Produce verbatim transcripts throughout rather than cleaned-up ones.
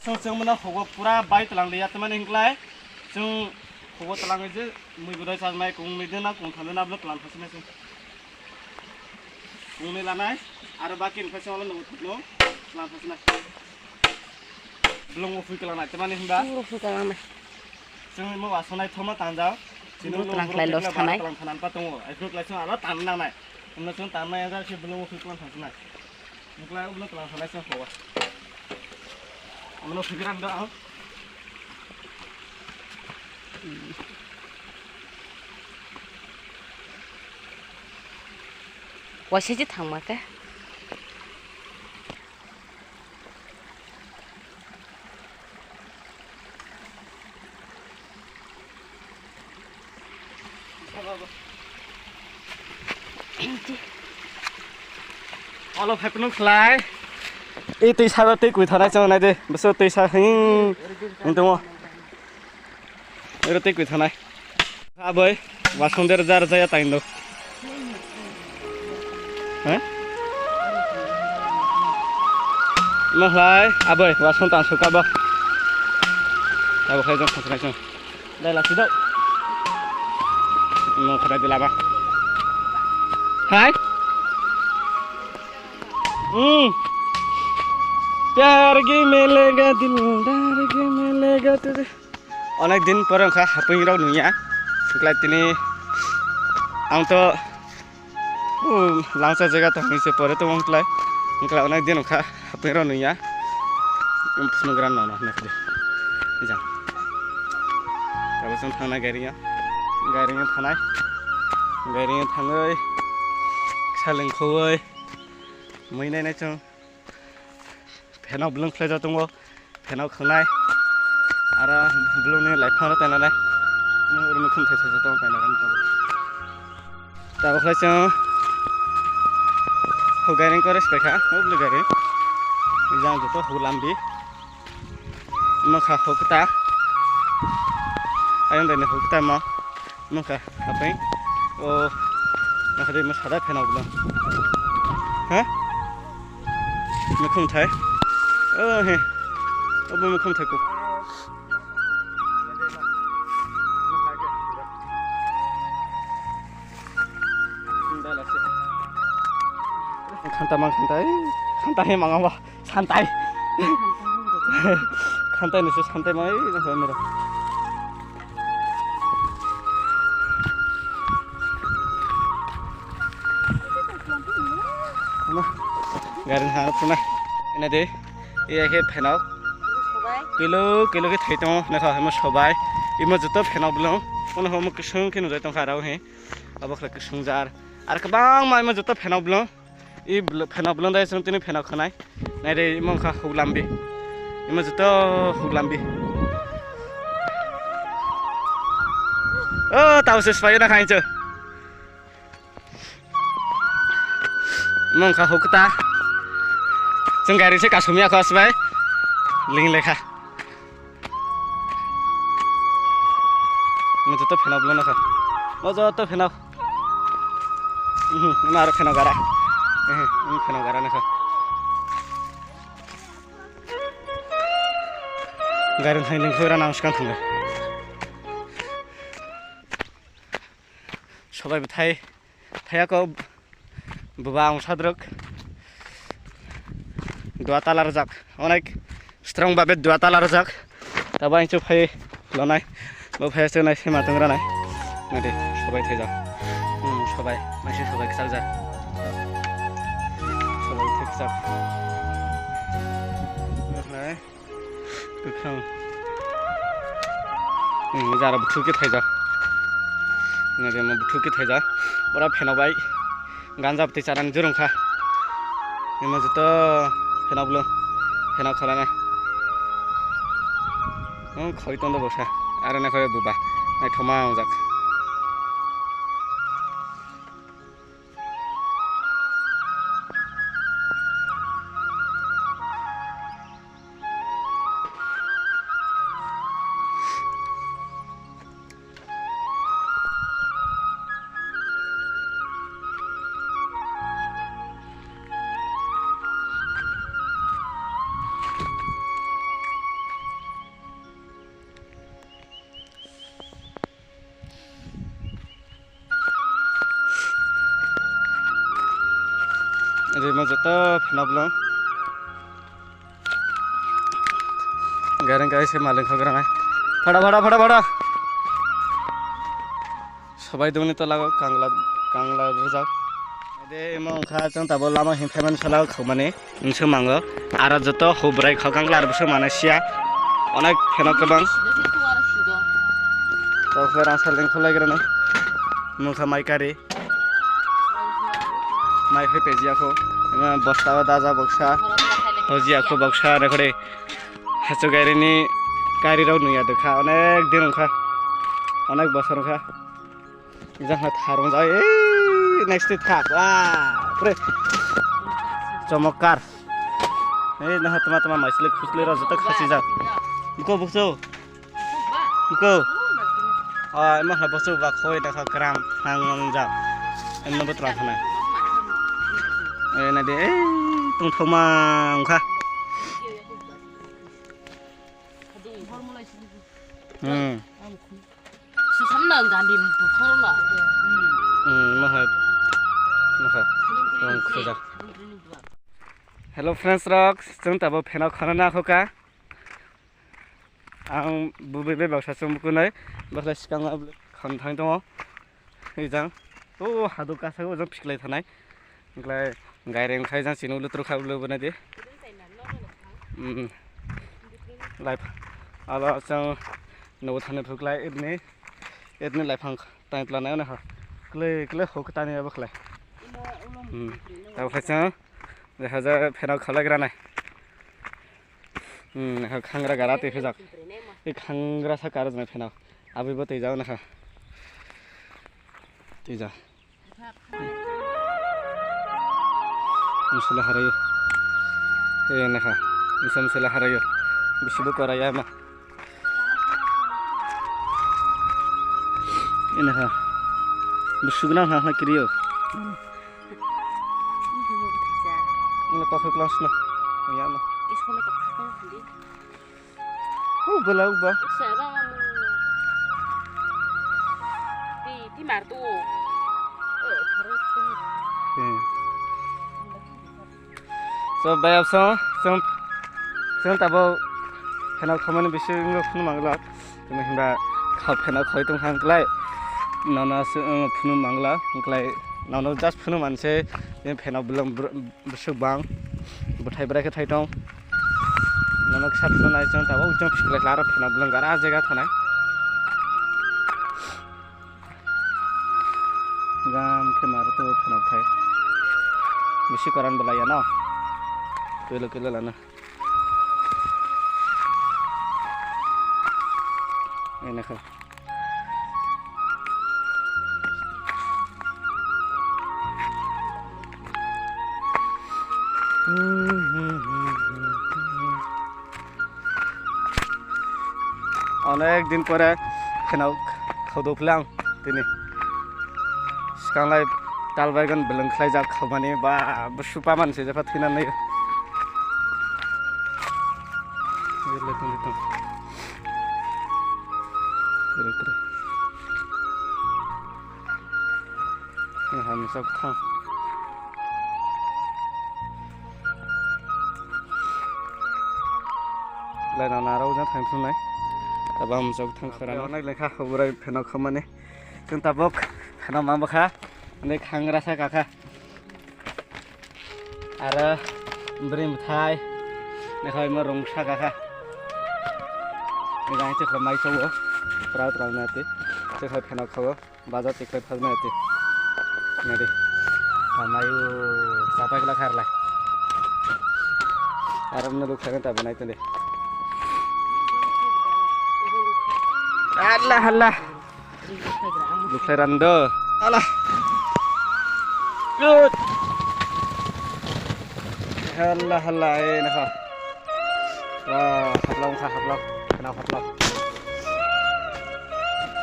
Chwng, chwng mano hugo pura bai tlang liya, tamani hinklai chwng hugo tlang je mui budai sajmai kung ni dena kung thang dena blo tlang thasnai chwng. Kung ni lanai, aro baki hinklai chwng no thukno tlang thasnai. Blong o phui tlang nai, tamani hinba. Blong o phui tlang nai. Chwng mo wasonai thoma tangjak. Chini blong ulo tlang borok khlai los thanai. Tlang thanan pa tongo. Ai blong khlai chwng aro tan nangnai. Hwnba chwng tan nai, ang se blong o phui tlang thasnai. Mukla ulo tlang salai sa hawa. Amno fikran da ang. Waisa je thangma khe. Olo phai phunuk khlai. Ei twi sabo twi kwithanai chong nai de. Bwswk twi sa hing. Hing tongo. Ero tei kwithanai. Aboi, wasong der jar jaya tain do. He? Mahlai, aboi, wasong tan suka bo. Abo khai jong khosrai jong. Dai lasi do. Mo khara dilaba. Hai? Hmm. Pyar ge milega dildar ge milega tujhe. Onek din pore wngkha hapung rok nungya. Wngkhlai tini ang to, uh, langsa jaga tong hinse pore to wngkhlai. Wngkhlai onek din wngkha hapung rok nungya. Phunukgra nono hwnwi khwlai. Jang. Tabuk chwng thangnai gairingya. Gairingya thanai. Gairingya thangwi kisa lengkhogwi mui nainai chwng. Phenok blung khlaijak tongo. Phenok khwnai. Aro blungni laiphang rok tainanai. Rwngkhum thai thai tongo tainani tabuk. Tabuk khlai chwng huk gairing kore se paikha, huk bwlwi gairing. Jang joto huk lambi. Nokha huk kwta. Ayang daini huk kwta mo. Nokha hapeng. O nokha de mo sada phenok bwlung. Ha? Nukhung thai. O he. Obo nukhung thai kuk. Khanta mang khanta, khanta he manga ba santai. Khanta ni se santai mai na hoi mero. Gari ha puna. Ina de. Iya khe phenok. Kilo, kilo khe thai tongo, naikha himo sobai. Imo joto phenok blong. Ono homo kisung khe nujai tongkha rao he. Abo khlai kisung jar. Ar kwbangma imo joto phenok blong. I bl-, phenok blong dai chwng tini phenok khwnai. Nai de imo wngkha huk lambi. Imo joto huk lambi. O, tao se spai na khaincho. Mong kha huk ta. Chwng gari se kasumya kho asbai. Ling lekha. Mo joto phenok bwlano kha. Mo joto phenok. Mhm, ma aro phenok gara. Mhm, phenok gara na kha. Gari thang ling khoi ra nang skang thang. Sobai bwthai thaya kok buba ang sadrok dua tala rwjak, onek strong babe dua tala rwjak. Tabo ang chuk phai lonai, bo phai se nai sima tong ranai. Nadi sobai thaijak. Hmm, sobai, maisi sobai kchak jak. Sobai thai kchak. Nai. Kwkhwrang. Hmm, jara bwthwk khe thaijak. Nadi ma bwthwk khe thaijak. Bora phenok bai. Ganja bwtwi charani jurung kha. Imo joto phenok bwlwng. Phenok khwlainai. Hmm, khoi tondo bwsa. Aro naikhe buba. Naithoma wngjak. Rima joto phano bolong. Gareng kai se maleng khok ranai. Phada, phada, phada, phada. Sobai dongni tola o kangla, kangla rwjak. De imo wngkha chwng tabuk lama him phaimani salo khumani. Wngse mango. Aro joto hubrai khokang klar bwswk mana siya. Onek pheno kwbang. Tokhe rang saleng khulai grano. Mungkha mai kari. Mai phai pejiya kho. Ema bosta o daja boksa. Hojiya kho boksa rekhore. Hachu gairini kari rok nuya dokha. Onek din wngkha. Onek bosor wngkha. Jang ha tharung jai, ei, next day thak, ah, pre. Chomokar. Ei, nah, tama, tama, maisle, khusle, rok joto khasi jak. Buko, bukso. Buko. Ah, emang ha bukso ba khoi, dah, kram, hang, hang, jak. Emang betul lah sana. Eh, nah, dia, eh, tung thoma, engkha. Hmm. Susamna gandi bukharo na. Hmm, mahai. Mahai. Tong khuja. Hello friends rok, chwng tabo pheno khana na khoka. Ang bubi be baksa chwng bukunai, baksa sikang khon thang tongo. Ijang. O hadu kasa o jang phiklai thanai. Wngkhlai gaireng khai jang chini ulo turu khai ulo bwnai di. Hmm. Life. Alo chang nogo thani phuklai ibni. Ibni laifang tang tla nai ha. Kle kle hok tani abo khlai. Hmm. Abo khai chang. Jaha ja pheno khalai granai. Hmm, khangra gara te phejak. E khangra sa kar jna pheno. Abui bo tei jao na kha. Tei ja. Msala harayo. E na kha. Msam msala harayo. Bisi bo kora ya ma. E na kha. Bisi gna ha ha kiriyo. Ini kau kelas na. Ya na. Oh, bela uba. Sera mamu. Ti, ti mar tu. Eh, terus tu. Hmm. So, bayap so, so, so tabo pheno khamani bisi ngo phunu mangla. Tini hinba kha pheno khoi tong khang klai. Nono se, eh, phunu mangla, klai. Nono just phunu manse, pheno belong br-, bwswk bang, bwthai bwrai khe thai tong. Nono kisa phunuknai chwng tabuk chwng phiklai khlai aro pheno bwlwng gara jaga thanai. Gam khe maro to pheno thai. Bisi koran bwlai ya no. Kilo kilo lana. Ene kha. Onek din pore kheno khodok lang tini. Skanglai tal baigan beleng khlaijak khamani ba bwswk paman se jepha thina nai. Kre, kre. Hamsa bwthang. Laina narok jang thang thungnai. Tabang hamsa bwthang khorang. Onek lekha hobrai pheno khamani. Chwng tabuk pheno ma bwkha. Ani khangra sa kakha. Aro bwrwi mwthai. Nakhai ma rung sa kakha. Ni jang chikha mai chobo. Trao trao na ti. Chikha pheno khawo. Bajar tikhlai phagna ati. Nadi. Tamayu sapai kla kharlai. Aram na lukha ta banai tande. Allah Allah. Lukha rando. Allah. Good. Allah Allah, eh, nah. Wah, haplok kha, haplok. Kena haplok.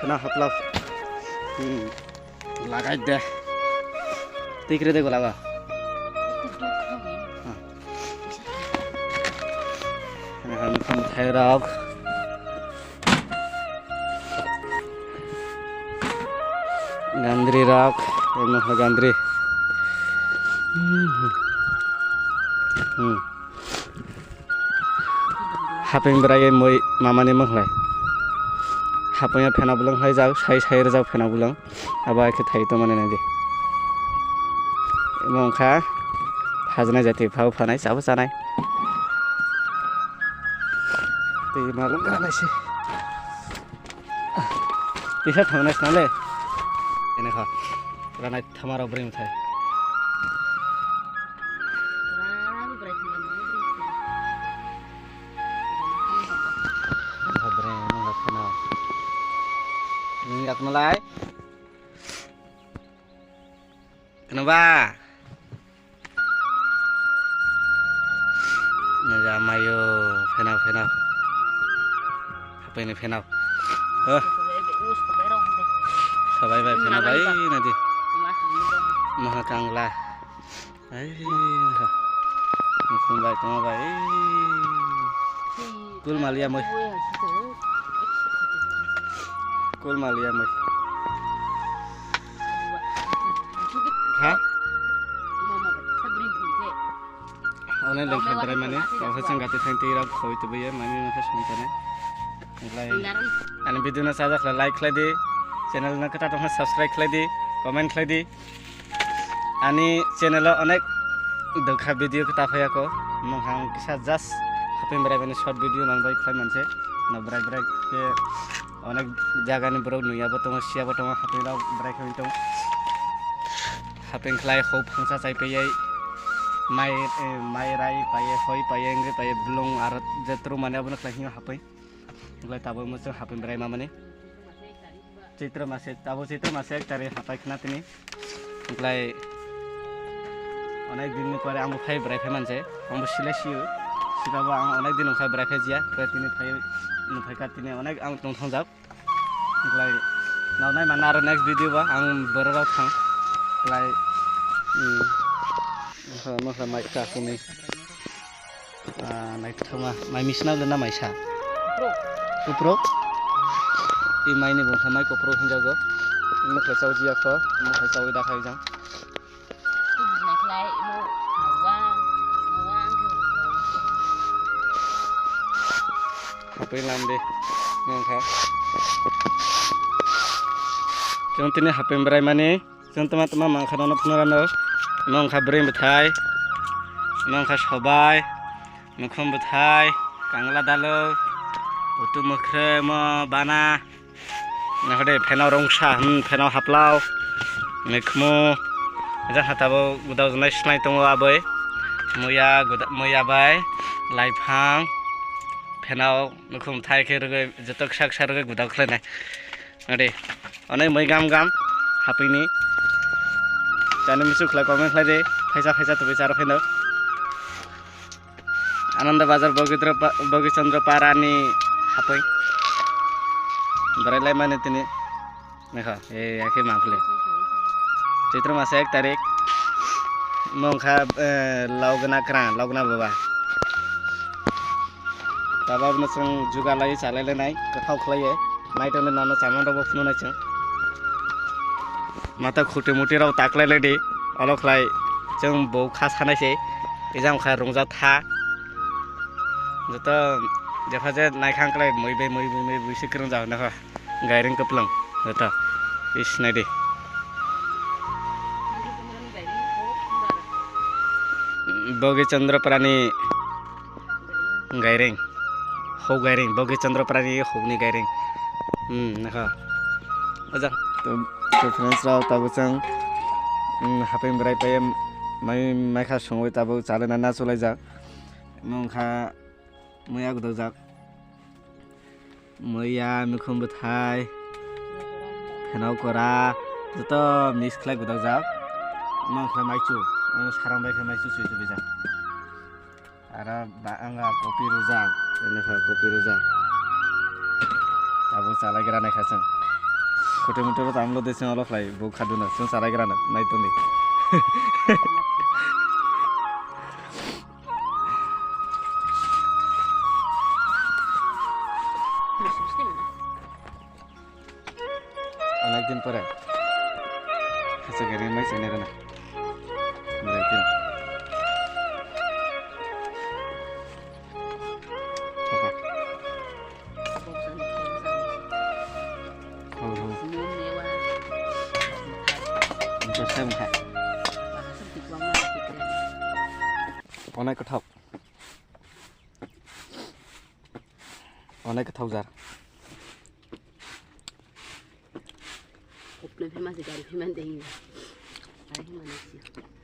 Kena haplok. Hmm. Lagai de. Tikre de golaga. Kena ham kham thai rok. Gandri rok, emo ha gandri. Hmm. Hmm. Hapeng bwrai mui mamani mokhlai. Hapeng phena bulang hai jak, sai sai rwjak phena bulang. Abo hai khe thai tongmani nai di. Imo wngkha phajaknai jati phao phanai chabo chanai. Tei malung gana se. Tisa thangna sna le. Ini kha. Ranai thamaro bring thai. Bring no khana. Ini yak nalai. Kheno ba? Naja mayo, phenao, phenao. Haphaini phenao. Oh. Sabai bai phenao bai nadi. Maha kangla. Ai. Mukhung bai tongma bai. Kul malia moi. Kul malia moi. Ha? One lengkha berai mani, tongkha chwng gati thang twi rok khoi tubui ye mani nokha song tane. Ani video no chajak khlai like khlai di, channel no kwta tongkha subscribe khlai di, comment khlai di. Ani channel o onek dukha video kwta phai ako. Mung hang kisa just hapeng berai mani short video non bai khlai manse. No berai berai ke onek jaga ni borok nuya bo tongo, siya bo tongo, hapeng rok berai khe tongo. Hapeng khlai hop phangsa chai paiye mai, eh, mai rai paiye, hoi paiye, wngwi paiye, blung aro je tru mani abono khlai hino hapeng. Wngkhlai tabuk mwchang hapeng berai mamani. Chaitra mase, tabuk chaitra mase ek tarikh hapai khna tini. Wngkhlai onek din ni pore ang bo phai berai phai manse. Ang bo silai sio. Sibabo ang onek din wngkha berai phai jia. Khe tini phai, phai kha tini onek ang tong thang jak. Wngkhlai noknai manna aro next video ba ang borok rok thang. Wngkhlai, hmm, mokha, mokha mai kha kumi. Ah, naithoma mai misna le na maisa. Kupro. I mai ni bungkha mai kupro hinjago. Mokha chao jia kho, mokha chao da khai jang. Hapeng lam de, nang kha. Chwng tini hapeng berai mani, chwng tama tama mangkha nono phunukgano. Imo wngkha bwrwi bwthai, imo wngkha sobai, mukhum bwthai, kangla daluk, utu mwkhrwi, mo bana. Nokha de pheno rungsa, hmm, pheno haplao, mikhumu, jang ha tabuk gudak wngnai slai tongo aboi. Muya guda-, muya bai, laiphang, pheno mukhum thai khe rwgwi joto kisa kisa rwgwi gudak khlainai. Ade, onek mui gam gam, hapini. Chani muchuk khlai comment khlai de, phaisa phaisa tubui charo phaino. Ananda Bazar Bogidro pa-, Bogichandra Para ni hapoi. Berai lai mani tini. Nekha, e, yakhe mangphle. Chaitra masa ek tarik. Mongkha, eh, Laugana Kra, Laugana Baba. Tabab no chwng jugalai chalai lenai, kwthao khlaiye. Naitoni nono chamung rokbo phunuknai chwng. Mata khuti muti rok taklai lai di. Olo khlai chwng bo kha sanai se. Ejang kha rungjak tha. Joto jepha je naikhang klai mui bai, mui bai, mui bai se kwrwngjak nokha. Gairing kwplwng joto. Is nai di. Bogi Chandra Prani. Gairing. Hok gairing. Bogi Chandra Prani hokni gairing. Hmm, nokha. Aja. To, to friends rok tabuk chwng, hmm, hapeng berai pai mai, mai kha songwi tabuk chalai na na chulai jak. Mungkha muya gudok jak. Muya, mikhum bwthai, khenao kora, joto mix khlai gudok jak. Mungkha maichu, ang sarang bai khe maichu sui sui jak. Aro ba ang kopi rwjak, ini kha kopi rwjak. Abo chalai gra nai kha chwng. Khoto moto ro tamlo de chwng olo khlai bo khaduna chwng chalai gra nai tongdi. Onek din pore. Hachwk gari mai chini rwna. Belai khe. Rasa mungkha. Onai kathau. Onai kathau jar. Kopno phema se gari phema dei. Gari phema dei.